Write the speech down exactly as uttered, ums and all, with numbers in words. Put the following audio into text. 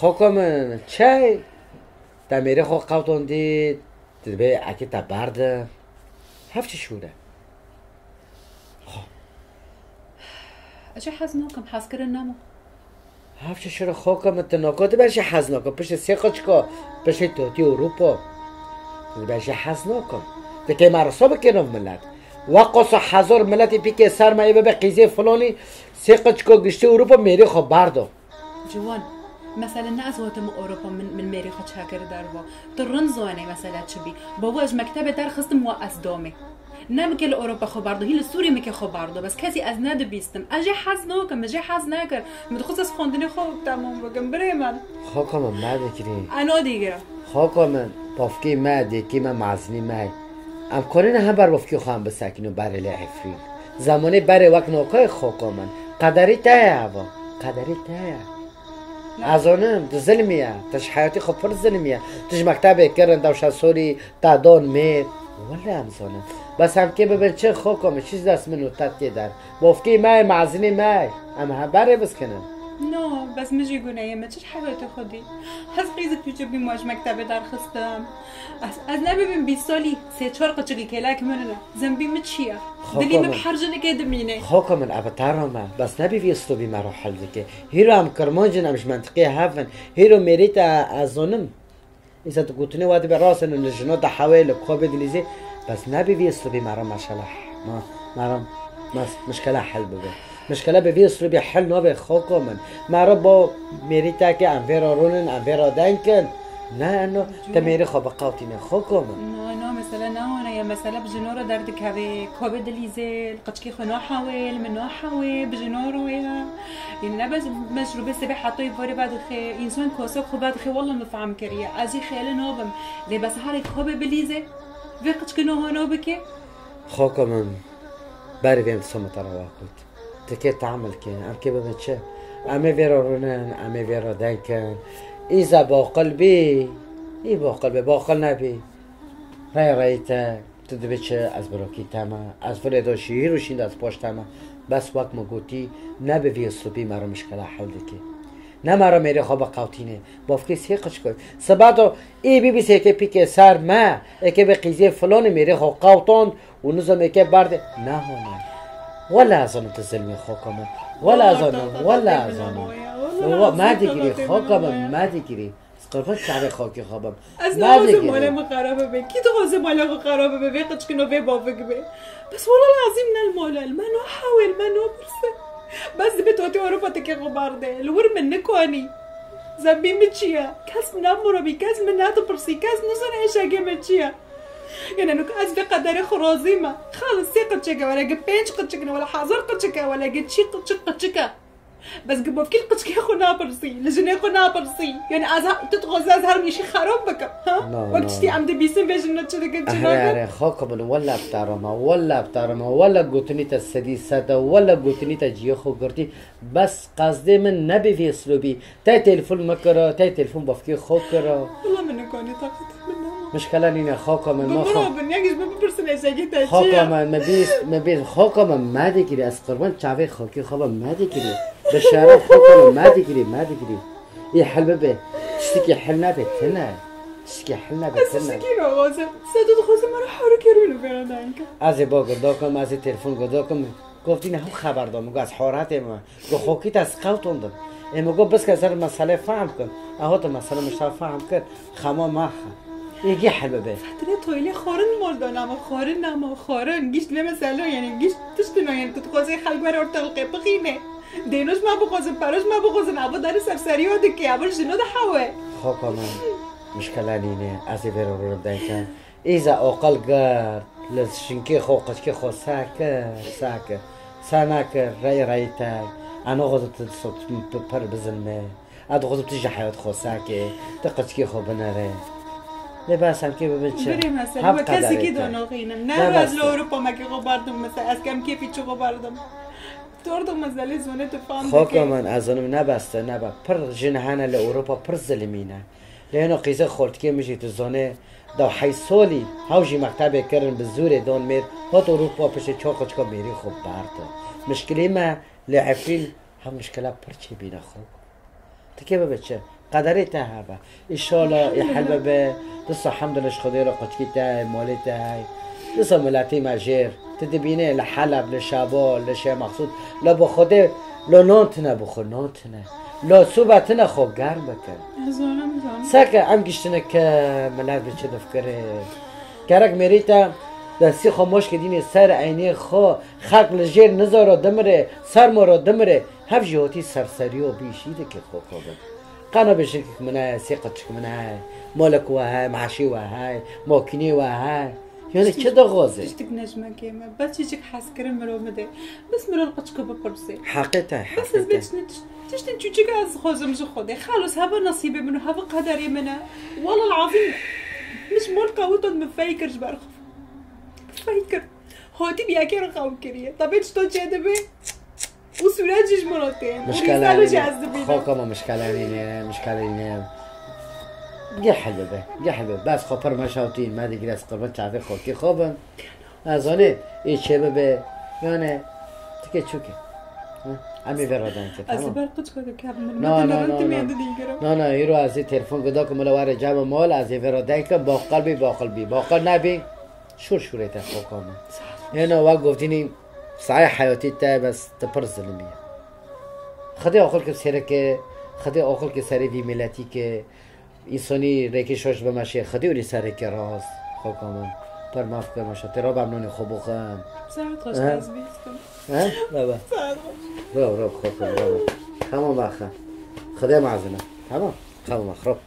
Xoko min, çey? Te mêrê xwe qewton dît, tu dibê ekê te berde. Hev çi şûr e? Xo. Ez jî hez nakim, hezkirin nema. Hev çi şûr e xoko min, tu noko dibe jî hez nakim. Piştî sê qicko, piştî tu hatî Ewropa. Tu dibe jî hez nakim. Tu kê me riso bikê nav milet. Weqosa hezar miletî pîkê ser me ê bibe qîzê filonî, sê qicko giştî Ewropa mêrê xwe bardo. Ciwan, mesele ne ez hatime Ewropa min, min mêrê xwe çêkir derva. Tu rind zanî mesele çi bî. Bavo ez ji mektebê derxistim wa ez domê. Ne min kê li Ewropa xwe bardo, hî li Sûrî min kê xwe bardo. Bes kesî ez nedibîstim. Ez jê hez nakim, min jê hez nekir. Min dixwest ez xwendinê xwe temam bikim. Birê min. Xoko min, me dikirî. Eno dîgire. Xoko min, bavkê me, dêkê me, mezinî me. Em kanîne hember bavkê xwe em bisekînin berê lê Efrîn. Zemanê berê wek nokayê xoko min. Qederî te ye eva. Qederî te ye. Ez zanim, tu zilmî ye. Tu ji heyatî xwe pir zilmî ye. Tu ji mektebê kirin, dewşa sorî, te don mêr. Wele em zanin. Bes em kê bibin çi xoko min, çi ji dest min û te tê der. Bavkê me ye, mezinî me ye. Em hember ê biskinin. No, bes min jî guneyê me, çi ji heyatê xwe dî. Ez qîzê tu çi bî, me ji mektebê derxistim. Ez, ez nebibim bîst salî, sê çar qicikî kêlek min ne. Zembî min çi ye? Xoko Dilî min min. Bi her jinikê dimîne. Xoko min, ev taro me. Bes nebî vî uslubî me re hel dike. Hîro em kirmanc in, em ji mentiqê hev in. Hîro mêrî te ez zonim. Îsa tu gotinê we dibe rast in, li jino dihewê, li kobê dilîzê. Bes nebî vî uslubî me re meşele. Ma, me re mes-, mişkele hel bibe. Mişkele bi vî uslubî hel nabe xoko min. Me re bo mêrî te ke em vê re rûnin, em vê re deng kin. Ne, no, te mêrî xwe biqewtîne xoko min. No, no, mesele ne wana ye. Mesele bi jino re derdikeve. Kobê dilîzê, li qiçkê xwe nahewê, li min nahewê, bi jino re ye. Yanî ne bes mecrûbê sibê hetoyê vorê vedixê. Însan kosek xwe vedixê, wele min fehm kiriye. Ez jî xêlê nabim. Lê bes herê kobê bilîzê, vê qiçkê noha nabike. Xoko min, berî vê min someta re wa got. Tu kê teamil ke, em kê bibin çi? Em ê vê re rûnin, em ê vê re deng kin. Îza boqil bî, î boqil bê, boqil nebî. Rey reyî te, tu dibê çi? Ez birokî te me. Ez vilê do şî, hîro şînda ez poş te me. Bes wek min gotî, ne bi vî uslubî me re mişkela hel dike. Ne me re mêrê xwe biqewtîne. Bavkê sê qickoy. Sibato ê bî bî sêkê pîkê ser me. Êkê bi qîzê filonê mêrê xwe qewton û nizam êkê berdê. Ne hone. Wela zanim tu zilmê xoko min. Wela zanim, wela zanim. Me digirî xoko min, me digirî. Ez qirban çavê xakê xwe bim. Ez naxwazim malê min xerab bibe. Kî dixwaze malê xwe xerab bibe, vê qiçkino vê bavik be. Bes wela lazim ne li mala, li me nahewê, li me napirse. Bes dibe tu hatî Ewropa tikê xwe bardê. Li wir min nikanî. Zembî min çi ye? Kes min nemirobî, kes min nedipirsî, kes nizane êşegê min çi ye. Yanî nûk ez vê qederê xwe razî me. Xalis sê qirçeke were, gi pênc qirçik ne, wele hezar qirçike, wele gi çî qirçik qirçike. Bes gi bavkî li qiçkê xwe napirsî, li jinê xwe napirsî. Yanî ez ha-, tu dixwazî ez her nîşî xerab bikim, ha? Na, wek na, tiştî na. Em dibîsin vê jina çi dikin, çi nakin? Erê, erê, xaka min, wela bi te re me, wela bi te re me, wela gotinî te sedî sed e, wela gotinî te cihê xwe girtî. Bes qezdê min nebî vî uslubî. Te telefon min kira, te telefon bavkê xwe kira. Wela min nikanî, taqetê min nema. Mişkele nîne, xaka min, Bi ma min xa-, re bin, yek ji min bipirsin êşegê te çi ye? Xaka min, me bîst, me bîst, xaka min, me digirî, ez qirban çavê xakê xwe bim, me digirî. Bi şeref xaka min, me digirî, me digirî. Ê hel bibe, tiştekî hel nebe, tune. Tiştekî hel nebe, tune. Ez tiştekî naxwazim. Se tu dixwazî me re harikê rû li vê re deng ke. Ez ê bo girdo kim, ez ê telefon girdo kim. Goftî ne hûn xeber da, min got ez horatê me. Got xokî te ez qewtondim. Ê min got biske ser meselê fehm kin. Ez hatim meselê min şa fehm kir. Xema maxe. Ê gî hel bibe. Fetrê toylê xwarin mal dana me, xwarin nama, xwarin. Gişt vê mesele, yanî gişt tiştino, yanî tu dixwazê xelk were ortalıqê bixîne. Dêno ji me bixwazin, pere ji me bixwazin, abo derê serseriya dike, abo jino dihewe. Xoko min, mişkele nîne, ez ê vê re rûnim deng kin. Îza oqil girt, li şinkê xwe, qiçkê xwe sekir, sekir. Se nekir, rey rey te. Ez naxwazim tu sot p-, pir bizilme. Ez dixwazim tu ji heyat xwe sekê, tu qiçkê xwe binere. Lê bes em kê bibin çi? Birê me ser, Hep we kesekî qederê te. Danoxînim. Ne Ne bes ez li te. Ewropa me kê xwe bardim, mesela ez kem kêfî çi xwe bardim. Tu orada mezelê zonê tu fam Xaka dike. Min, ez zonim ne bes te, ne be. Pir jin hene li Ewropa pir zilimî ne. Lê heno qîzê xortikê min jî tu zonê, da heyş solî, hew jî mektebê kirin bi zûrê don mêr, hat Ewropa piştê çar qiçka mêrî xwe berda. Mişkilê me li Efrîn hev mişkila pir çêbîne xwe. Tikê bibe çi? Qederê te hebe. Înşallah ê hel bibe. Disa hemdulillah ji Xwedê re quçkî te hey, malê te hey. Disa miletê me jêr. Tu dibînê li Heleb, li Şebal, li Şêx Mexsûd. La bi Xwedê, la nan tine bixwe, nan tine. La soba tine xwe germ bikin. Ez zanim, zanim. Seke em giştine ke milet bi çi difikire. Gerek mêrî te destî xwe moşkê dînê ser eynê xwe. Xelk li jêr niza re dimire, serma re dimire. Hev jî hotî serseriya bî şî dike xwe xwe bin. Qana bêjikek min heye, sê qirçik min heye, molek we heye, meşî we heye, makînê we heye. Yani çi dixwaze? Tiştik necmekê me. Bes çiçik hezkirin miro min de. Bes miro qirçiko bipirsê. Heqê te, bes ez heqê te. Bê çi ne tiş-, tiştin çiçik ez dixwazim ji Xwedê. Xelos heve nasîbê min û heve qederê min e. Wallah azîm. Min ji molka witan min fey kir ji ber xwe. Fey kir. Hotî bi yekê re xew kiriye. Tabê çito çê dibe? Û sûret jî ji min re tên. Û rîsalo jî ez dibînim. Xoka me mişkele nîne, mişkele nîne. Geh bibe, geh bibe. Bes xwe pir meşewtîn, me digire ez qirban çavê xokî xwe bin. Ez zanê, ê çê bibe. Yani, tikê çûke. Hı? Em ê vê re dengke, tamam? Ez ber qıç koydum ki, abi, bunu Na, na, na, na. Na, na, hîro ez ê telefon gida ku min were cama mal, ez ê vê re dengke, baqil bî, baqil bî. Baqil nebî, şûr şûrê te xoka me. Hêna wek goftînî, Saê heyatî te bes tu pir zilimî ye. Xwedê aqil kir sêreke, Xwedê aqil kir serê vî miletî ke, însanî rêkê şaş bimeşe, Xwedê wî sereke rast, xoka min. Pir maf kir meşe, tê ra bemnûnê xwe bixwin. Saet xweş, He? Ez bîstim. He? Baba. Saet xweş. Ro, ro, xoka min, ro. Tamam, baxa. Xwedê mazine. Tamam? Tamam, xrop.